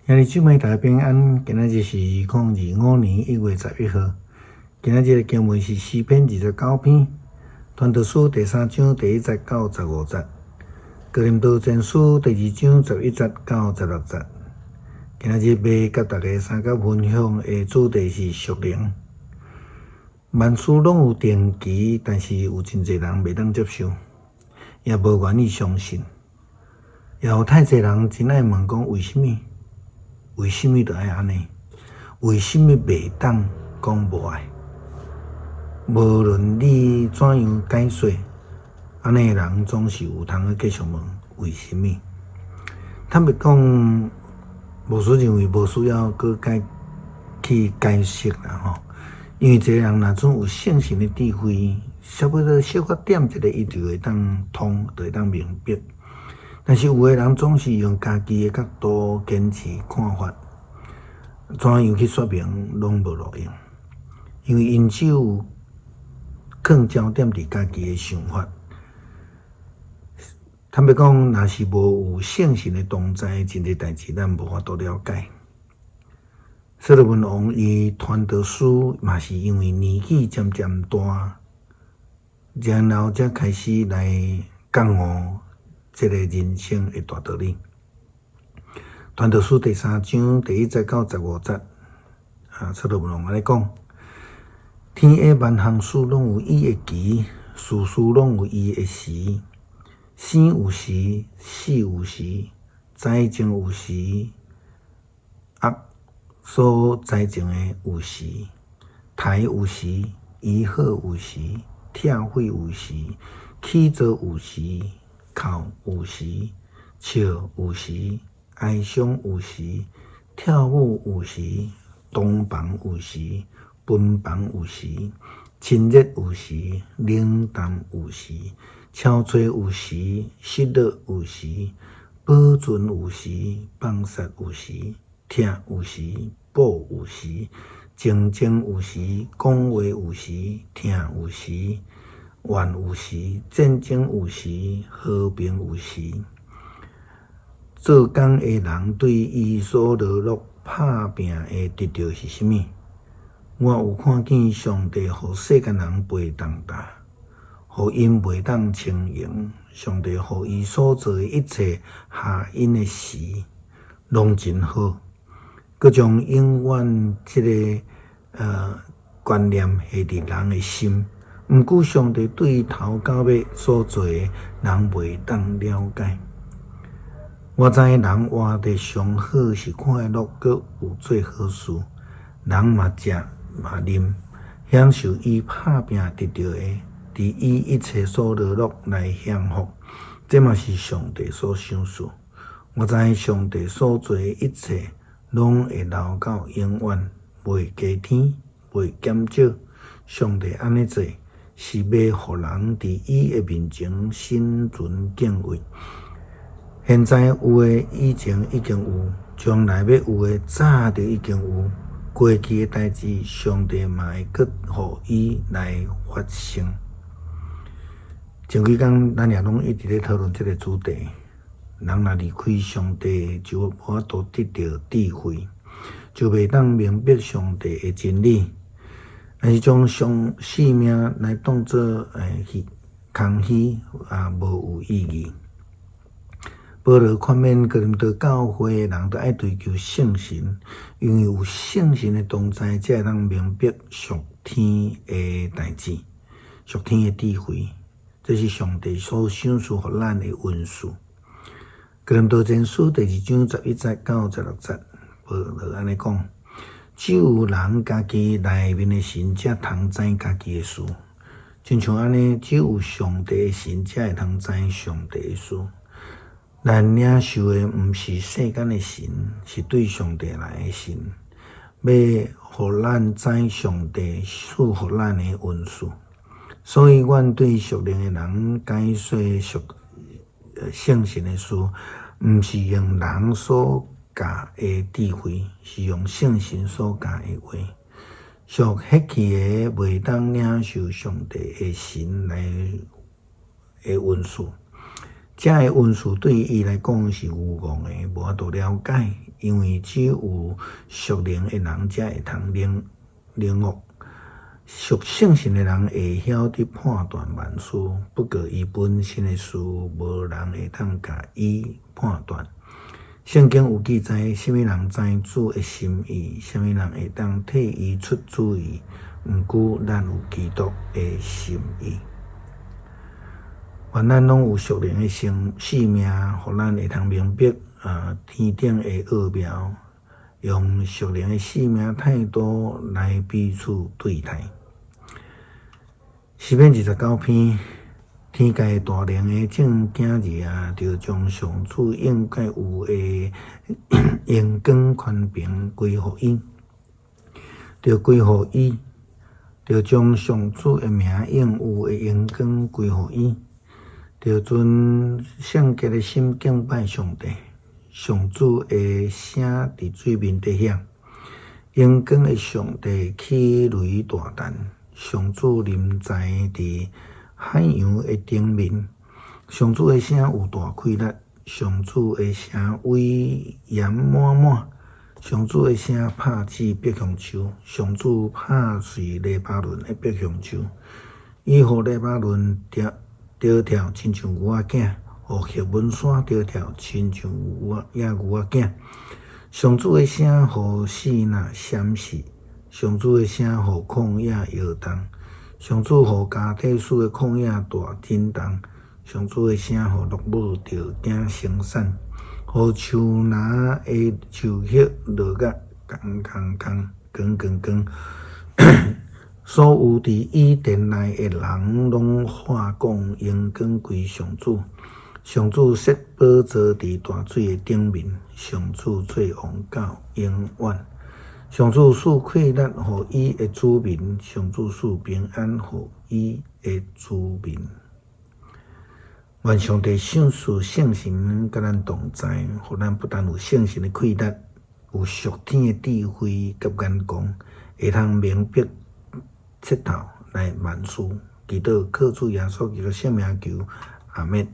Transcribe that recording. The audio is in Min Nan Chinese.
兄弟姊妹大家平安，今仔日是2025年1月11號。今仔日的經文是詩篇29篇，傳道書第三章第一節到15節，哥林多前書第二章11節到16節。今仔日欲佮大家相佮分享的主題是屬靈。萬事攏有定期，但是有真濟人袂當接受，也無願意相信，也有太濟人真愛問講為啥物？為啥物著愛按呢？為啥物袂當講無愛？無論你怎樣解說，按呢的人總是有通去繼續問為啥物？坦白講，牧師認為無需要閣解去解釋啦吼，因為一個人若準有聖神的智慧，差不多小可點一下，伊就會當通，就會當明白。但是有的人總是用家己的角度堅持看法，怎樣去說明攏無路用，因為𪜶只有囥焦點佇家己的想法。坦白講，若是無有聖神的同在，真濟代誌咱無法度了解。所羅門王伊傳道書嘛是因為年紀漸漸大，然後才開始來覺悟這個人生的大道理。傳道書第三章第一節到15節，啊，所羅門王按呢講：天下萬項事攏有伊的期，事事攏有伊的時。生有時，死有時，栽種有時，壓所栽種的有時，刣有時，醫好有時，拆毀有時，起造有時，哭有時，笑有時，哀傷有時，跳舞有時，洞房有時，分房有時，親熱有時，冷淡有時，敲錘有時，失落有時，保存有時，放殺有時，疼有時，補有時，靜靜有時，講話有時，疼有時，怨有時，戰爭有時，和平有時。做工的人對伊所勞碌拍拚的得著是啥物？我有看見上帝予世間人背重擔，予𪜶袂當輕盈。上帝予伊所做的一切合𪜶的時，攏真好。閣將永遠這个觀念下佇人的心。毋過上帝對頭到尾所做的，人袂當了解。我知人活得上好是快樂，閣有做好事。人嘛食嘛啉，享受伊拍拚得著的，佇伊一切所勞碌來享福。這嘛是上帝所賞賜。我知上帝所做的一切，攏會留到永遠，袂加添，袂減少。上帝按呢做，是欲予人佇伊的面前心存敬畏。現在有的以前已經有，將來欲有的早就已經有。過去的代誌，上帝嘛會閣予伊來發生。前幾工，咱也攏一直咧討論這个主題。人若離開上帝，就無法度得著智慧，就袂當明白上帝的真理。但是將上性命來當做去空虛，也無有意義。保羅勸勉哥林多教會的人，都愛追求聖神，因為有聖神的同在，才會當明白屬天的代誌、屬天的智慧。這是上帝所賞賜予咱的恩賜。哥林多前書第二章11節到16節，保羅按呢講：只有人家己內面的神，才通知家己的事。親像按呢，只有上帝的神，才會通知上帝的事。咱領受的毋是世間的神，是對上帝來的神，欲予咱知上帝賜予咱的恩賜。所以，阮對屬靈的人解說屬聖神的事，毋是用人所教的智慧，是用聖神所教的話。屬血氣的袂當領受上帝的神來的恩賜。這个恩賜對伊來講是虛妄的，無法度了解，因為只有屬靈的人才會通領領悟。屬聖神的人會曉得判斷萬事，不過伊本身的事，無人會當共伊判斷。聖經有記載，啥物人知主的心意，啥物人會當替伊出主意？毋過咱有基督的心意。願咱攏有屬靈的生性命，予咱會通明白啊天頂的奧妙，用屬靈的性命態度來彼此對待。詩篇29篇，天界大能的眾囝兒啊，著將上主應該有的榮光權柄歸予伊，著歸予伊，著將上主的名應有的榮光歸予伊，著存聖潔的心敬拜上帝。上主的聲佇水面底響，榮光的上帝起雷大彈。上主臨在佇海洋的頂面，上主的聲有大氣力，上主的聲威嚴滿滿，上主的聲拍死碧香樹，上主拍碎黎巴嫩的碧香樹，伊予黎巴嫩著著跳親像牛仔囝，予黑門山著跳親像野牛仔囝。上主的聲予爍爁閃爍。上主的聲予曠野搖動，上主予加低斯的曠野大震動，上主的聲予鹿母著驚生產，予樹林的樹葉落甲空空空、光光光。所有佇伊殿內的人攏喊講榮光歸上主，上主設寶座佇大水的頂面，上主做王到永遠。上主賜氣力予伊的子民，上主賜平安予伊的子民。願上帝賞賜聖神佮咱同在，予咱不但有聖神的氣力，有屬天的智慧佮眼光，會通明白徹透來萬事。祈禱靠主耶穌基督聖名求，阿們。